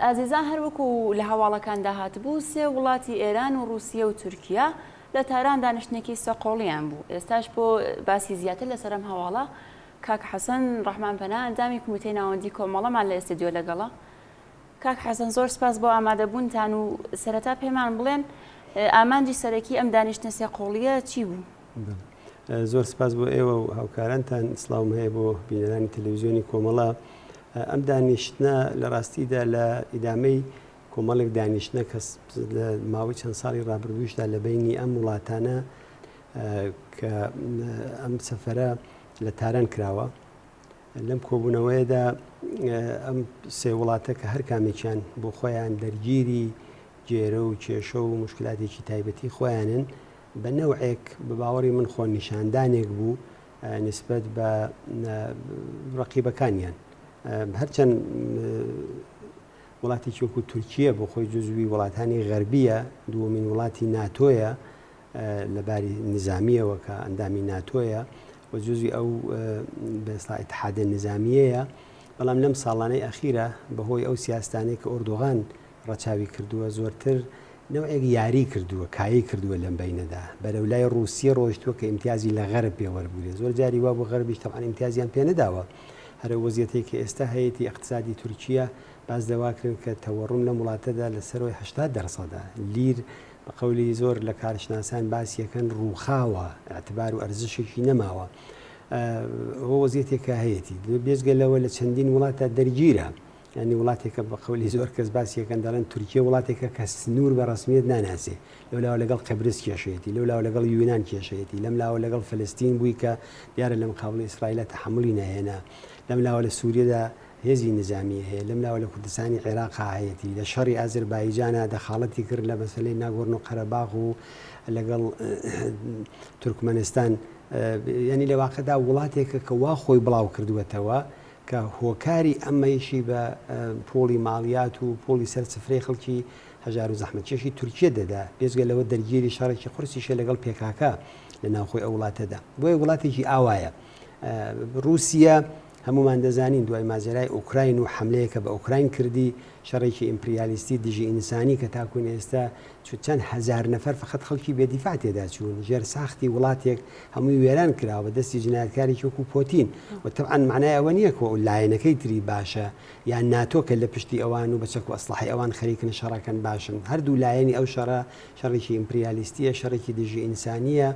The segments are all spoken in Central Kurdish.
ئازیزان هەر وەکو لە هەواڵەکاندا هاتبوو سێ وڵاتی ئێران و ڕووسیە و تورکیا لە تاران دانیشتنێکی سەقۆڵیان بوو ئێستاش بۆ باسی زیاتر لەسەر ئەم هەواڵە کاک حەسەن ڕەحمان پەنا ئەندامی کومیتەی ناوەندی کۆمەڵەمان لە ئێستدیۆ لەگەڵە. کاک حەسەن زۆر سپاس بۆ ئامادەبوونتان و سەرەتا پێمان بڵێن ئامانجی سەرەکی ئەم دانیشتنە سێقۆڵییە چی بوو؟ زۆر سپاس بۆ ئێوە و هاوکارانتان سڵاوم هەیە بۆ بینەرانی تەلەڤیزیۆنی کۆمەڵە ئەم دانیشتنە لە ڕاستیدا لە ئیدامەی کۆمەڵێک دانیشتنە کە لە ماوەی چەند ساڵی ڕابردووشدا لە بینی ئەم وڵاتانە کە ئەم سەفەرە لە تاران کراوە لەم کۆبوونەوەیەدا ئەم سێ وڵاتە کە هەر کامێکیان بۆ خۆیان دەرگیری گێرە و کێشە و مشکلاتێکی تایبەتی خۆیانن بە نەوعێک بە باوەڕی من خۆ نیشاندانێک بوو نسبەت بە ڕقیبەکانیان هەرچەند وڵاتێکی وەکو تورکیە بۆ خۆی جزوی وڵاتانی غەربیە دووەمین وڵاتی ناتۆیە لە باری نیزامییەوە کە ئەندامی ناتۆیە و جزوی ئەو بە ئێستا ئیتحادە نیزامییەیە، بەڵام لەم ساڵانەی ئەخیرا بەهۆی ئەو سیاستانەی کە ئۆردوغان ڕەچاوی کردووە زۆرتر نەوعێک یاری کردووە، کایەی کردووە لەم بەینەدا بەرەو لای ڕووسیە ڕۆیشتووە کە ئیمتیازی لە غەرب پێ وەربگرێ. زۆر جاری وا بوو غەربیش تەبعەن ئیمتیازیان پێ نەداوە. هەر ئەو وەزیەتەی کە ئێستا هەیەتی ئیقتسادی تورکیە باس لەوە کرن کە تەوەڕوم لەم وڵاتەدا لە سەرەوەی 80 دەرسەدە. لیر بە قەولی زۆر لە کارشناسان باسیەکەن ڕووخاوە، ئیعتبار و ئەرزشێکی نەماوە. ئەوە وەزیەتێکە هەیەتی. بێجگە لەوە لە چەندین وڵاتدا دەرگیرە. یانی وڵاتێکە بە قەولی زۆر کەس باسیەکەن دەڵێن تورکیە وڵاتێکە کە سنوور بە ڕەسمیەت ناناسێ. لەو لاوە لەگەڵ قبرس کێشەیەتی، لەو لاوە لەگەڵ یونان کێشەیەتی، لەم لاوە لەگەڵ فلستین بووی کە دیارە لە مقابڵی ئیسرائیلا تەحەمولی نەهێنا. لەم لاوە لە سووریەدا هێزی نیزامی هەیە، لەم لاوە لە کوردستانی عێراقا هەیەتی، لە شەڕی ئازربایجانا دەخاڵەتی کرد لە مەسەلەی ناگۆرنۆ قەرەباغ و لەگەڵ تورکمەنستان، یانی لە واقعدا وڵاتێکە کە وا خۆی بڵاو کردووەتەوە کە هۆکاری ئەمەیشی بە پووڵی ماڵیات و پووڵی سەر سفرەی خەڵکی هەژار و زەحمەتکێشی تورکیە دەدا، بێجگە لەوە دەرگیری شەڕێکی قورسیشە لەگەڵ پێکاکا لە ناوخۆی ئەو وڵاتەدا. بۆیە وڵاتێکی ئاوایە. ڕووسیە هەموومان دەزانین دوای ماجەرای ئۆکراین و حەملەیەک کە بە ئۆکراین کردی، شەڕێکی ئیمپریالیستی دژی ئینسانی کە تاکوون ئێستا چەند هەزار نەفەر فەقەت خەڵکی بێ دیفاع تێدا چوون، ژێر ساختی وڵاتێک هەمووی وێران کراوە بە دەستی جنایەتکارێکی وەکوو پۆتین و تەبعەن مەعنای ئەوە نییە کە لایەنەکەی تری باشە یان ناتۆ کە لە پشتی ئەوان و بە چەک و ئەسڵەحەی ئەوان خەریکن شەڕەکەن باشن. هەردوو لایەنی ئەو شەڕە شەڕێکی ئیمپریالیستییە، شەڕێکی دژی ئینسانییە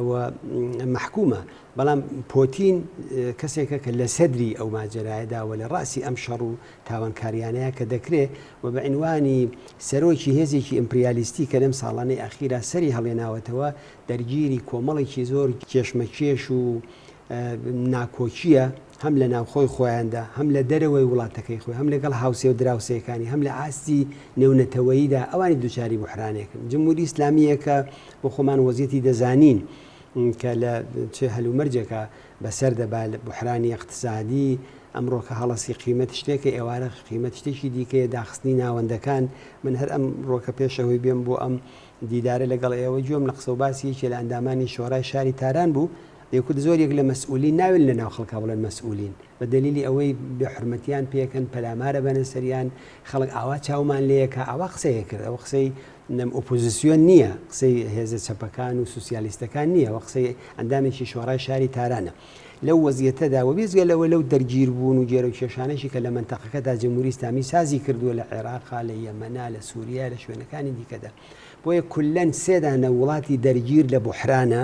و مەحکوومە. بەڵام پۆتین کەسێکە کە لە سەدری ئەو ماجەرایەدا و لە ڕەئسی ئەم شەڕ و تاوانکاریانەیە کە دەکرێ و بە عینوانی سەرۆکی هێزێکی ئیمپریالیستی کە لەم ساڵانەی ئەخیرا سەری هەڵێناوەتەوە دەرگیری کۆمەڵێکی زۆر کێشمەکێش و ناکۆکییە هەم لە ناوخۆی خۆیاندا هەم لە دەرەوەی وڵاتەکەی خۆی هەم لەگەڵ هاوسێ و دراوسێکانی هەم لە ئاستی نێونەتەوەییدا ئەوانی دووچاری بوحرانێکن. جمهوری ئیسلامییەکە بۆ خۆمان وەزیەتی دەزانین. کە لە چ هەلومەرجێکا بەسەر دەبا، بوحرانی ئیقتسادی، ئەمڕۆکە هەڵەسی قیمەت شتێکە، ئێوارە قیمەت شتێکی دیکەیە، داخستنی ناوەندەکان، من هەر ئەمڕۆکە پێش ئەوەی بێم بۆ ئەم دیدارە لەگەڵ ئێوە گوێم لە قسە و باسی یەکێ لە ئەندامانی شۆرای شاری تاران بوو، دەیکوت زۆر یەک لە مەسئولین ناوێن لە ناو خەڵکا بڵێن مەسئولین، بە دەلیلی ئەوەی بێ حورمەتیان پێکەن، پەلامار ئەبەنە سەریان، خەڵک ئاوا چاومان لێیەکا، ئاوا قسەیە کرد، ئەوە قسەی ئۆپۆزیسیۆن نییە، قسەی هێزە چەپەکان و سوسیالیستەکان نییە، ئەوە قسەی ئەندامێکی شۆڕای شاری تارانە. لەو وەزیەتەدا و بێجگە لەوە لەو دەرگیربوون و گێرەوکێشانەشی کە لە مەنتەقەکەدا جمهوری ئیسلامی سازی کردووە لە عێراقا، لە یەمەنا، لە سووریا، لە شوێنەکانی دیکەدا. بۆیە کوللەن سێ دانە وڵاتی دەرگیر لە بوحرانە،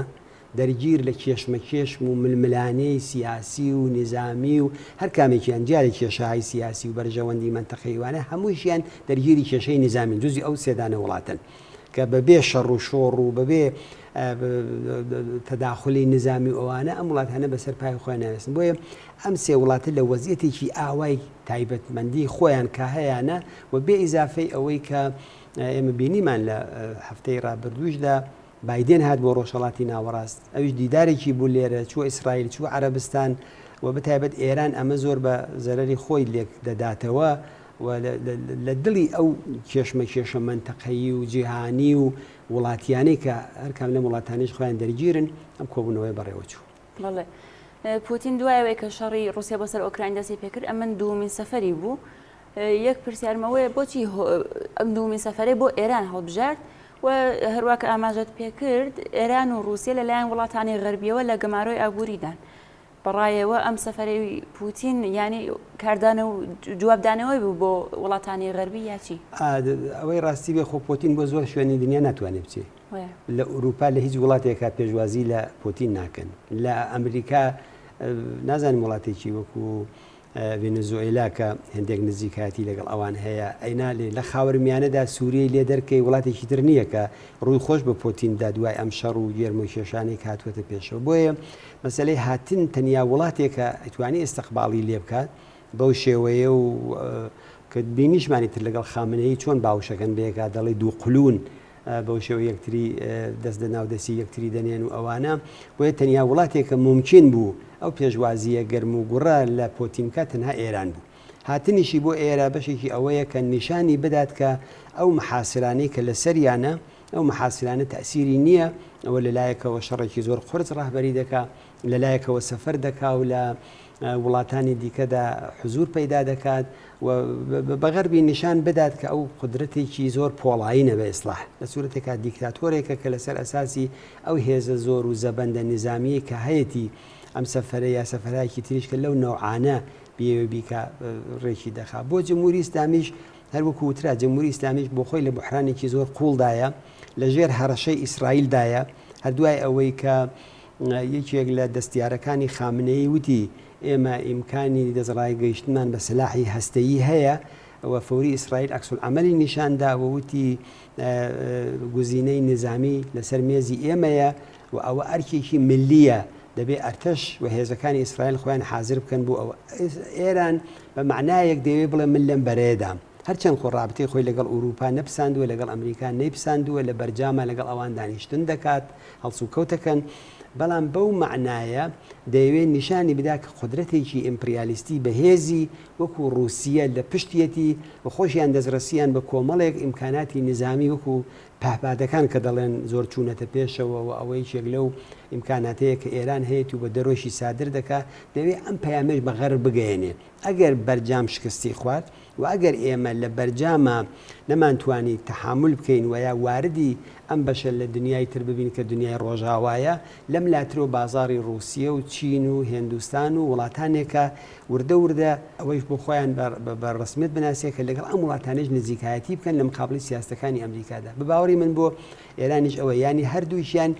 دەرگیر لە کێشمەکێشم و ململانێی سیاسی و نیزامی و هەر کامێکیان جیا لە کێشەهای سیاسی و بەرژەوەندی مەنتەقەیی وانە هەمووشیان دەرگیری کێشەی نیزامین جزی ئەو سێ دانە وڵاتەن کە بە بێ شەڕ و شۆڕ و بە بێ تەداخولی نیزامی و ئەوانە ئەم وڵاتانە بەسەر پای خۆیان ناوێستن بۆیە ئەم سێ وڵاتە لە وەزیەتێکی ئاوای تایبەتمەندی خۆیان کە هەیانە و بێ ئیزافەی ئەوەی کە ئێمە بینیمان لە هەفتەی ڕابردووشدا بایدێن هات بۆ ڕۆژهەڵاتی ناوەڕاست، ئەویش دیدارێکی بوو لێرە، چووە ئیسرائیل، چووە عەرەبستان و بەتایبەت ئێران، ئەمە زۆر بە زەرەری خۆی لێک دەداتەوە و لە دڵی ئەو کێشمەکێشە مەنتەقەیی و جیهانی و وڵاتیانەی کە هەرکام لەم وڵاتانەیش خۆیان دەرگیرن، ئەم کۆبوونەوەیە بەڕێوە چوو. بەڵێ. پوتین دوای ئەوەی کە شەڕی ڕووسیا بۆ سەر ئۆکراین دەستی پێکرد، ئەمە دووەمین سەفەری بوو. یەک پرسیارم ئەوەیە بۆچی ئەم دوومین سەفەرەی بۆ ئێران هەڵبژارد و هەروا کە ئاماژەت پێکرد ئێران و ڕووسیە لەلایەن وڵاتانی غەربیەوە لە گەمارۆی ئابووریدان بەڕایەوە ئەم سەفەرەی پوتین یانی کاردانە و جوابدانەوەی بوو بۆ وڵاتانی غەربی یا چی؟ ئەوەی ڕاستی بێ خۆ پۆتین بۆ زۆر شوێنی دنیا ناتوانێت بچێ لە ئوروپا لە هیچ وڵاتێکا پێشوازی لە پۆتین ناکەن لە ئەمریکا نازانم وڵاتێکی وەکو ڤێنێزۆئێلا کە هێندێک نزیکایەتی لەگەڵ ئەوان هەیە، ئەینا لێ لە خاوەرمیانەدا سووریەی لێ دەرکەی وڵاتێکی تر نییە کە ڕووی خۆش بە پۆتین بدا دوای ئەم شەڕ و گێرمە و کێشانەی کە هاتووەتە پێشەوە. بۆیە مەسەلەی هاتن تەنیا وڵاتێکە ئەیتوانی ئیستقباڵی لێ بکات بەو شێوەیە و کە بینیشمانی تر لەگەڵ خامنەیی چۆن باوشەکەن بەیەکا دەڵێی دووقولوون بەو شێوە یەکتری دەست لە ناو دەستی یەکتری دەنێن و ئەوانە، بۆیە تەنیا وڵاتێک کە مومکین بوو ئەو پێشوازییە گەرم و گوڕە لە پۆتین بکات تەنها ئێران بوو. هاتنیشی بۆ ئێرە بەشێکی ئەوەیە کە نیشانی بدات کە ئەو محاسرانەی کە لەسەریانە ئەو محاسرانە تەئسیری نییە، ئەوە لە لایەکەوە شەڕێکی زۆر قورس ڕەهبەری دەکا، لە لایەکەوە سەفەر دەکا و لە وڵاتانی دیکەدا حزوور پەیدا دەکات و بە غەربی نیشان بدات کە ئەو قودرەتێکی زۆر پۆڵایینە بە ئیسڵاح لە سوورەتێکا دیکتاتۆرێکە کە لەسەر ئەساسی ئەو هێزە زۆر و زەبەندە نیزامییەی کە هەیەتی ئەم سەفەرە یا سەفەرایەکی تریش کە لەو نەوعانە بیەوێ بیکا ڕێکی دەخا. بۆ جمهوری ئیسلامیش هەر وەکوو وترا جمهوری ئیسلامیش بۆ خۆی لە بوحرانێکی زۆر قووڵدایە، لە ژێر هەڕەشەی ئیسرائیلدایە، هەر دوای ئەوەی کە یەکێک لە دەستیارەکانی خامنەیی وتی، ئێمە ئیمکانی دەستڕاگەیشتنمان بە سەلاحی هەستەیی هەیە و فەوری ئیسرائیل عەکسولعەمەلی نیشان دا و وتی، گزینەی نیزامی لەسەر مێزی ئێمەیە و ئەوە ئەرکێکی ملییە، دەبێ ئەرتەش و هێزەکانی ئیسرائیل خۆیان حازر بکەن بۆ ئەوە. ئێران بە مەعنایەک دەیەوێ بڵێ من لەم بەرەیەدام. هەرچەند خۆ ڕابتەی خۆی لەگەڵ ئورووپا نەپساندووە، لەگەڵ ئەمریکا نەیپساندووە، لە بەرجاما لەگەڵ ئەوان دانیشتن دەکات، هەڵسوکەوتەکەن، بەڵام بەو مەعنایە دەیەوێت نیشانی بدا کە قودرەتێکی ئیمپریالیستی بەهێزی وەکو ڕووسیە لە پشتیەتی و خۆشیان دەستڕەسیان بە کۆمەڵێک ئیمکاناتی نیزامی وەکو پەهپادەکان کە دەڵێن زۆر چوونەتە پێشەوە و ئەوە یەکێک لەو ئیمکاناتەیە کە ئێران هەیەتی و بە دەرۆشی سادر دەکا، دەیەوێت ئەم پەیامەش بە غەرب بگەیەنێ ئەگەر بەرجام شکستی خوارد و ئەگەر ئێمە لە بەرجاما نەمانتوانی تەحامول بکەین و یا واردی ئەم بەشە لە دنیای تر ببین کە دنیای ڕۆژاوایە، لەم لاترەوە بازاڕی ڕووسیە و چین و هێندوستان و وڵاتانێکە وردە وردە ئەوەیش بۆ خۆیان بە ڕەسمیەت بناسێ کە لەگەڵ ئەم وڵاتانەیش نزیکایەتی بکەن لە مقابڵی سیاستەکانی ئەمریکادا. بە باوەڕی من بۆ ئێرانیش ئەوە یانی هەردووکیان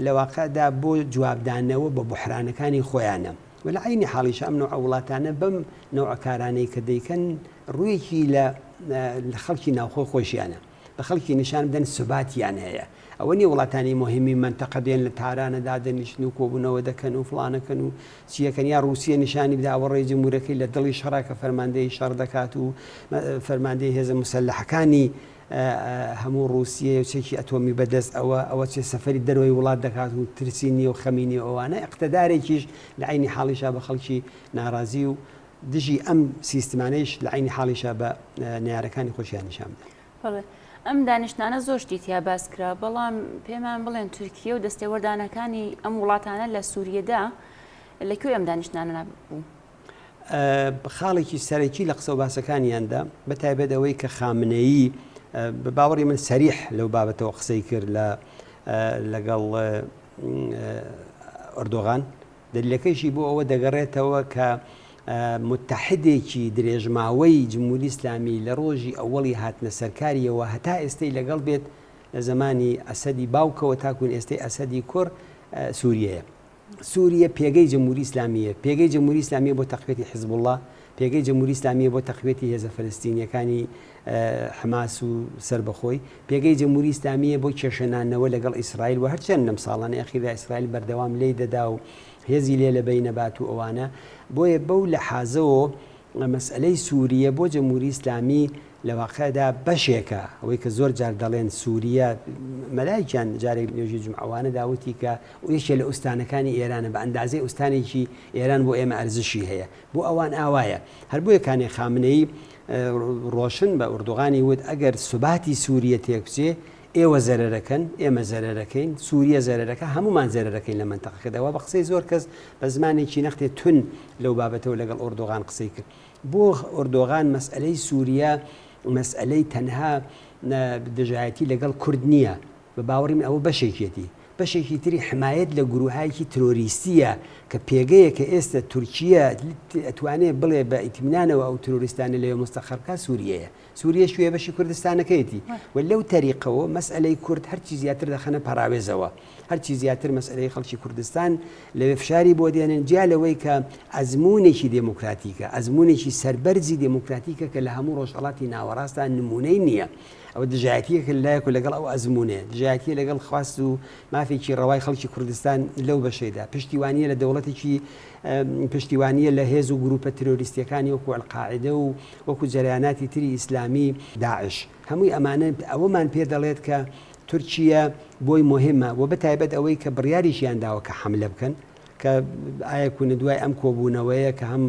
لە واقعدا بۆ جوابدانەوە بە بوحرانەکانی خۆیانە. و لە عەینی حاڵیشا ئەم نەوعە وڵاتانە بەم نەوعە کارانەی کە دەیکەن ڕوویەکی لە خەڵکی ناوخۆ خۆشیانە بە خەڵکی نیشان بدەن سوباتیان هەیە ئەوە نیە وڵاتانی مهمی مەنتەقە دێن لە تارانە دادەنیشن و کۆبوونەوە دەکەن و فڵانەکەن و چیەکەن یا ڕووسیە نیشانی بدا ئەوە ڕێی جمهورەکەی لە دڵی شەڕە کە فەرماندەی شەڕ دەکات و فەرماندەی هێزە مسەلحەکانی هەموو ڕووسیەیە و چەکی ئەتۆمی بەدەست ئەوە، ئەوە چێ سەفەری دەرەوەی وڵات دەکات و ترسی نییە و خەمی نییە و ئەوانە، ئیقتدارێکیش لە عەینی حاڵیشا بە خەڵکی ناڕازی و دژی ئەم سیستمانەیش لە عەینی حاڵیشا بە نەیارەکانی خۆشیان نیشان بدەن. بەڵێ ئەم دانیشتنانە زۆر شتی تیا باس کرا، بەڵام پێمان بڵێن تورکیە و دەستێوەردانەکانی ئەم وڵاتانە لە سووریەدا لە کوێی ئەم دانیشتنانە بوو؟ خاڵێکی سەرەکی لە قسە و باسەکانیاندا بە تایبەت ئەوەی کە خامنەیی بە باوەڕی من سەریح لەو بابەتەوە قسەی کرد لە لەگەڵ ئەردۆغان دەلیلەکەیشی بۆ ئەوە دەگەڕێتەوە کە متحدێکی درێژماوەی جمهوری ئیسلامی لە ڕۆژی ئەوەڵی هاتنە سەرکاریەوە هەتا ئێستەی لەگەڵ بێت لە زمانی ئەسەدی باوکەوە تاکوون ئێستەی ئەسەدی کوڕ سووریەیە. سووریە پێگەی جمهوری ئیسلامییە، پێگەی جمهوری ئیسلامییە بۆ تەقویەتی حیزبوڵڵا، پێگەی جمهوری ئیسلامییە بۆ تەقویەتی هێزە فەلەستینییەکانی حەماس و سەربەخۆی، پێگەی جمهوری ئیسلامییە بۆ کێشەنانەوە لەگەڵ ئیسرائیل و هەرچەند لەم ساڵانەی ئەخیردا ئیسرائیل بەردەوام لێی دەدا و هێزی لێ لەبەین ئەبات و ئەوانە، بۆیە بەو لەحازەوە مەسئەلەی سووریە بۆ جمهوری ئیسلامی لە واقعدا بەشێکە، ئەوەی کە زۆر جار دەڵێن سووریە، مەلایکیان جارێک نوێژی جومعەوانەدا وتی کە یەکێ لە ئوستانەکانی ئێرانە، بە ئەندازەی ئوستانێکی ئێران بۆ ئێمە ئەرزشی هەیە، بۆ ئەوان ئاوایە. هەر بۆیە کانێ خامنەیی ڕۆشن بە ئوردوغانی وت ئەگەر سوباتی سووریە تێک بچێ، ئێوە زەرەرەکەن، ئێمە زەرەرەکەین، سووریە زەرەرەکە، هەموومان زەرەرەکەین لە مەنتەقەکەدا. وا بە قسەی زۆر کەس بە زمانێکی نەختێ تون لەو بابەتەوە لەگەڵ ئۆردۆغان قسەی کرد. بۆ ئۆردۆغان مەسئەلەی سووریە مەسئەلەی تەنها دژایەتی لەگەڵ کورد نییە، بە باوەڕی من ئەوە بەشێکیەتی، بەشێکی تری حمایەت لە گروهایەکی ترۆریستییە کە پێگەیە کە ئێستە تورکیە ئەتوانێ بڵێ بە ئیتمینانەوە ئەو ترۆریستانە لەوێ مستەقەر بکا سووریەیە. سووریەش کوێیە بەشی کوردستانەکەیەتی و لەو تەریقەوە مەسئەلەی کورد هەرچی زیاتر دەخەنە پەراوێزەوە. هەرچی زیاتر مەسئەلەی خەڵکی کوردستان لەوێ فشاری بۆ دێنن، جیا لەوەی کە ئەزموونێکی دێموکراتیکە، ئەزموونێکی سەربەرزی دێموکراتیکە کە لە هەموو ڕۆژهەڵاتی ناوەڕاستدا نموونەی نییە. ئەوە دژایەتییەکە لە لایەک و لەگەڵ ئەو ئەزموونەیە، دژایەتییە لەگەڵ خواست و مافێکی ڕەوای خەڵکی کوردستان لەو بەشەیدا، پشتیوانییە لە دەوڵەتێکی پشتیوانییە لە هێز و گرووپە ترۆریستییەکانی وەکوو ئەلقاعیدە و وەکوو جەرەیاناتی تری ئیسلامی، داعش. هەمووی ئەمانە ئەوەمان پێ دەڵێت کە تورکیە بۆی موهیمە و بە تایبەت ئەوەی کە بڕیاریشیان داوە کە حەملە بکەن کە ئایا کونە دوای ئەم کۆبوونەوەیە کە هەم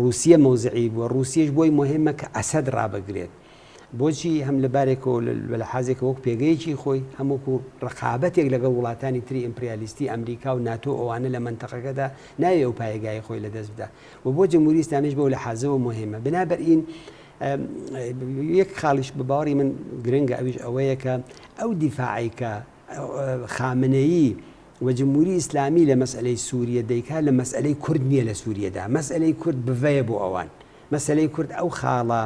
ڕووسیە مەوزعی بووە ڕووسیەش بۆی موهیمە کە ئەسەد ڕابگرێت بۆچی هەم لە بارێکەوە بە لەحازێکە وەک پێگەیەکی خۆی هەم وەکو ڕقابەتێک لەگەڵ وڵاتانی تری ئیمپریالیستی ئەمریکا و ناتۆ ئەوانە لە مەنتەقەکەدا ناوێ ئەو پایەگای خۆی لەدەست بدا و بۆ جمهوری ئیسلامیش بەو لەحازەوە موهیمە بنابەرئین یەک خاڵیش بە باوەڕی من گرنگە ئەویش ئەوەیە کە ئەو دیفاعی کە خامنەیی و جمهوری ئیسلامی لە مەسئلەی سووریە دەیکا لە مەسئلەی کورد نییە لە سووریەدا مەسئلەی کورد بڤەیە بۆ ئەوان مەسەلەی کورد ئەو خاڵە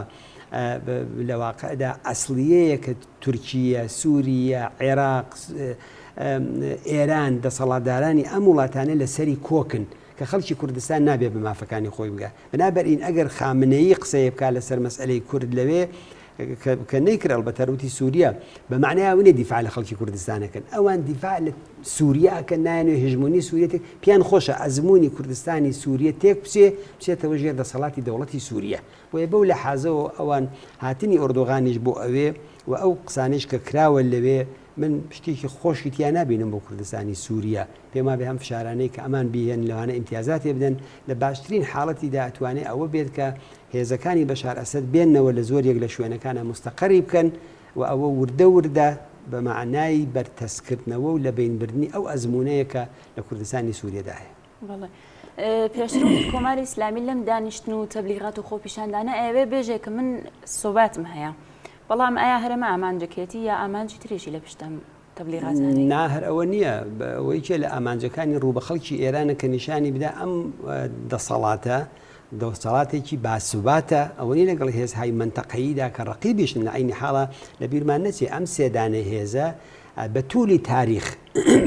لە واقعدا ئەسڵیەیە کە تورکیە، سووریە، عێراق، ئێران دەسەڵاتدارانی ئەم وڵاتانە لەسەری کۆکن کە خەڵکی کوردستان نابێ بە مافەکانی خۆی بگا. بنابەرئین ئەگەر خامنەیی قسەیە بکا لەسەر مەسئەلەی کورد لەوێ کە نەیکرد ئەڵبەتە وتی سووریە بە مەعنای ئەوە نیە دیفاع لە خەڵکی کوردستان ئەکەن ئەوان دیفاع لە سووریە ئەکەن نایانەوێ هژمۆنی سووریە تێک پێیان خۆشە ئەزموونی کوردستانی سووریە تێک بچێ بچێتەوە ژێر دەسەڵاتی دەوڵەتی سووریە بۆیە بەو لەحازەوە ئەوان هاتنی ئۆردوغانیش بۆ ئەوێ و ئەو قسانەیش کە کراوە لەوێ من شتێکی خۆشی تیا نابینم بۆ کوردستانی سووریە، پێم وابێ ئەم فشارانەی کە ئەمان بیهێنن لەوانە ئیمتیازاتێ بدەن، لە باشترین حاڵەتیدا ئەتوانێ ئەوە بێت کە هێزەکانی بەشار ئەسەد بێننەوە لە زۆریەک لە شوێنەکانا موستەقەری بکەن و ئەوە وردە وردە بە مەعنای بەرتەسکردنەوە و لەبەینبردنی ئەو ئەزموونەیە کە لە کوردستانی سووریەدا هەیە. بەڵێ. پێشتر وتت کۆماری ئیسلامی لەم دانیشتن و تەبلیغات و خۆپیشاندانە ئەیەوێ بێژێ کە من سوباتم هەیە. بەڵام ئایا هەر ئەمە ئامانجەکەیەتی یا ئامانجی تریشی لە پشت ئەم تەبلیغاتانەیە؟ نا هەر ئەوە نییە. ئەوە یەکێ لە ئامانجەکانی ڕوو بە خەڵکی ئێرانە کە نیشانی بدا ئەم دەسەڵاتە دەسەڵاتێکی باسوباتە، ئەوە نییە لەگەڵ هێزهای مەنتەقەییدا کە ڕەقیبیشن لە عەینی حاڵا لە بیرمان نەچێ ئەم سێ دانە هێزە بە توولی تاریخ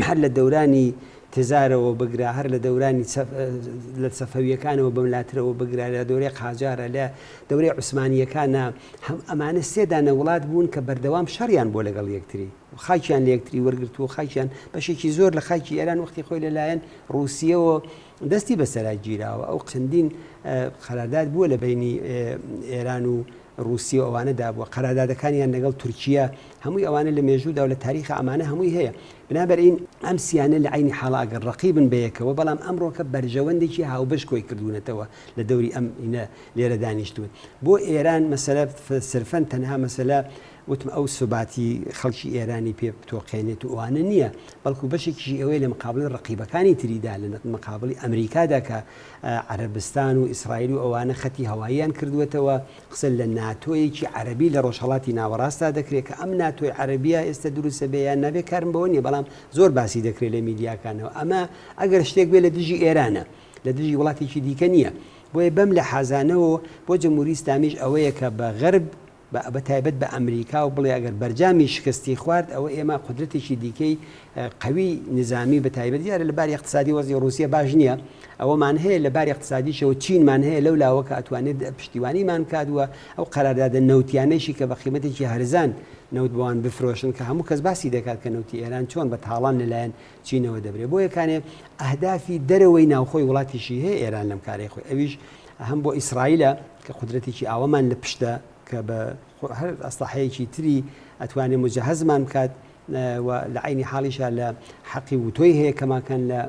هەر لە دەورانی تزارەوە بگرە هەر لە دەورانی لە سەفەویەکانەوە بەملاترەوە بگرە لە دەورەی قاجارە لە دەورەی عوسمانیەکانە هەم ئەمانە سێ دانە وڵات بوون کە بەردەوام شەڕیان بۆ لەگەڵ یەکتری خاکیان لە یەکتری وەرگرتووە خاکیان بەشێکی زۆر لە خاکی ئێران وەختی خۆی لەلایەن ڕووسیەوە دەستی بەسەرا گیراوە ئەو چەندین قەرارداد بووە لە بینی ئێران و ڕووسیە و ئەوانە دابووە، قەرادادەکانیان لەگەڵ تورکیە، هەمووی ئەوانە لە مێژوودا و لە تاریخا ئەمانە هەمووی هەیە. بنابەرئین ئەم سیانە لە عەینی حاڵا ئەگەر ڕەقیبن بەیەکەوە، بەڵام ئەمڕۆکە بەرژەوەندێکی هاوبەش کۆی کردوونەتەوە لە دەوری ئەم ئینە لێرە دانیشتوون. بۆ ئێران مەسەلە سرفەن تەنها مەسەلە وتم ئەو سوباتی خەڵکی ئێرانی پێ بتۆقێنێت و ئەوانە نییە، بەڵکو بەشێکیشی ئەوەیە لە مقابڵی ڕەقیبەکانی تریدا، لە مقابڵی ئەمریکادا کە عەرەبستان و ئیسرائیل و ئەوانە خەتی هەواییان کردووەتەوە، قسە لە ناتۆیەکی عەرەبی لە ڕۆژهەڵاتی ناوەڕاستا دەکرێت کە ئەم ناتۆی عەرەبییە ئێستا دروستە بێ یان نابێ کارم بەوە نییە، بەڵام زۆر باسی دەکرێت لە میدیاکانەوە. ئەمە ئەگەر شتێک بێ لە دژی ئێرانە، لە دژی وڵاتێکی دیکە نییە. بۆیە بەم لەحازانەوە بۆ جمهوری ئیسلامیش ئەوەیە کە بە غەرب بە تایبەت بە ئەمریکا و بڵێ ئەگەر بەرجامی شکستی خوارد ئەوە ئێمە قودرەتێکی دیکەی قەوی نیزامی بە تایبەت دیارە لە باری اقتصادی وەزی ڕووسیە باش نییە ئەوەمان هەیە لە باری اقتصادیشەوە چینمان هەیە لەو لاوە کە ئەتوانێت پشتیوانیمان بکات و ئەو قەراردادە نەوتیانەیشی کە بە قیمەتێکی هەرزان نەوت بەوان بفرۆشن کە هەموو کەس باسی دەکات کە نەوتی ئێران چۆن بە تاڵان لەلایەن چینەوە دەبرێ بۆیە کانێ ئەهدافی دەرەوەی ناوخۆی وڵاتیشی هەیە ئێران لەم کارەی خۆی ئەویش هەم بۆ ئیسرائیلە کە قودرەتێکی ئاوامان لە پشتە کە بە هەر ئەسڵەحەیەکی تری ئەتوانێ موجەهەزمان بکات و لە عەینی حاڵیشا لە حەقی وتۆی هەیە کەماکان لە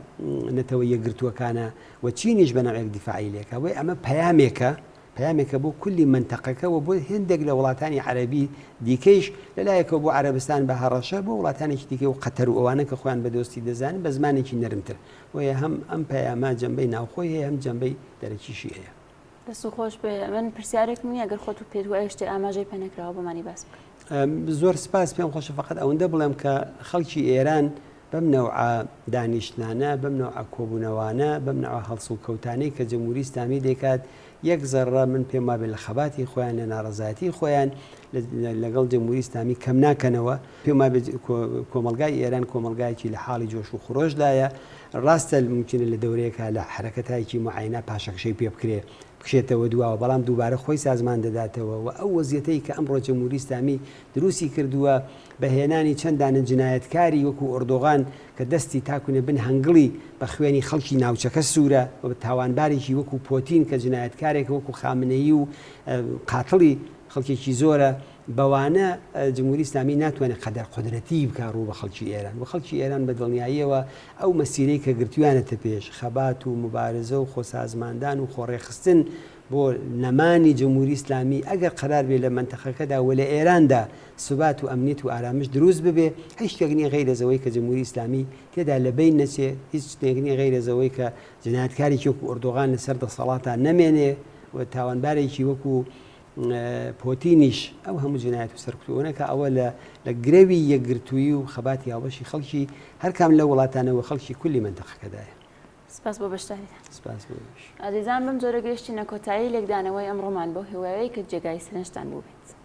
نەتەوە یەکگرتووەکانە و چینیش بە نەوعێک دیفاعی لێکا بۆیە ئەمە پەیامێکە. پەیامێکە بۆ کولی مەنتەقەکە و بۆ هێندێک لە وڵاتانی عەرەبی دیکەیش، لە لایەکەوە بۆ عەرەبستان بە هەڕەشە، بۆ وڵاتانێکی دیکەی وەک قەتەر و ئەوانە کە خۆیان بە دۆستی دەزانن بە زمانێکی نەرمتر. بۆیە هەم ئەم پەیامە جەنبەی ناوخۆی هەیە هەم جەنبەی دەرەکیشی هەیە. دەست خۆش بێ. من پرسیارێکم نییە گەر خۆت و پێت وایە شتێ ئاماژەی پێ نەکراوە بۆمانی باس بکە. زۆر سپاس. پێم خۆشە فەقەت ئەوەندە بڵێم کە خەڵکی ئێران بەم نەوعە دانیشتنانە، بەم نەوعە کۆبوونەوانە، بەم نەوعە هەڵسوکەوتانەی کە جمهوری ئیسلامی دەیکات، یەک زەڕڕە من پێم وابێ لە خەباتی خۆیان، لە ناڕەزایەتی خۆیان لەگەڵ جمهوری ئیسلامی کەم ناکەنەوە. پێم وابێ کۆمەڵگای ئێران کۆمەڵگایەکی لە حاڵی جۆش و خرۆشدایە. ڕاستە مومکینە لە دەورەیەکا لە حەرەکەتایەکی موعەیەنا پاشەکشەی پێ بکرێ، بکشێتەوە دواوە، بەڵام دووبارە خۆی سازمان دەداتەوە و ئەو وەزیەتەی کە ئەمڕۆ جمهوری ئیسلامی دروستی کردووە بە هێنانی چەند دانە جنایەتکاری وەکو ئۆردۆغان کە دەستی تاکونە بن هەنگڵی بە خوێنی خەڵکی ناوچەکە سوورە و بە تاوانبارێکی وەکو پۆتین کە جنایەتکارێکە وەکو خامنەیی و قاتڵی خەڵکێکی زۆرە بەوانە جمهوری ئیسلامی ناتوانێت قەدەر قودرەتی بکا ڕوو بە خەڵکی ئێران و خەڵکی ئێران بە دڵنیاییەوە ئەو مەسیرەی کە گرتویانەتە پێش خەبات و موبارزە و خۆسازماندان و خۆڕێکخستن بۆ نەمانی جمهوری ئیسلامی ئەگەر قەرار بێ لە مەنتەقەکەدا و لە ئێراندا سوبات و ئەمنیەت و ئارامش دروست ببێ هیچ شتێک نیە غەیرە زەوەی کە جمهوری ئیسلامی تێدا لە بەین نەچێ هیچ شتێک نیە غەیرە زەوەی کە جنایەتکارێکی وەکو ئۆردۆغان لەسەر دەسەڵاتا نەمێنێ و تاوانبارێکی وەکو پۆتینیش ئەو هەموو جنایەت و سەرکوتوونە کە ئەوە لە لە گرەوی یەکگرتوویی و خەباتی هاوبەشی خەڵکی هەرکام لەو وڵاتانە و خەڵکی کولی مەنتەقەکەدایە. سپاس بۆ بەشداریتان. سپاس بۆ ئێوەش. ئازیزان بەم جۆرە گەیشتینە کۆتایی لێکدانەوەی ئەمڕۆمان بەو هیوایەی کە جێگای سەرنجتان بووبێت.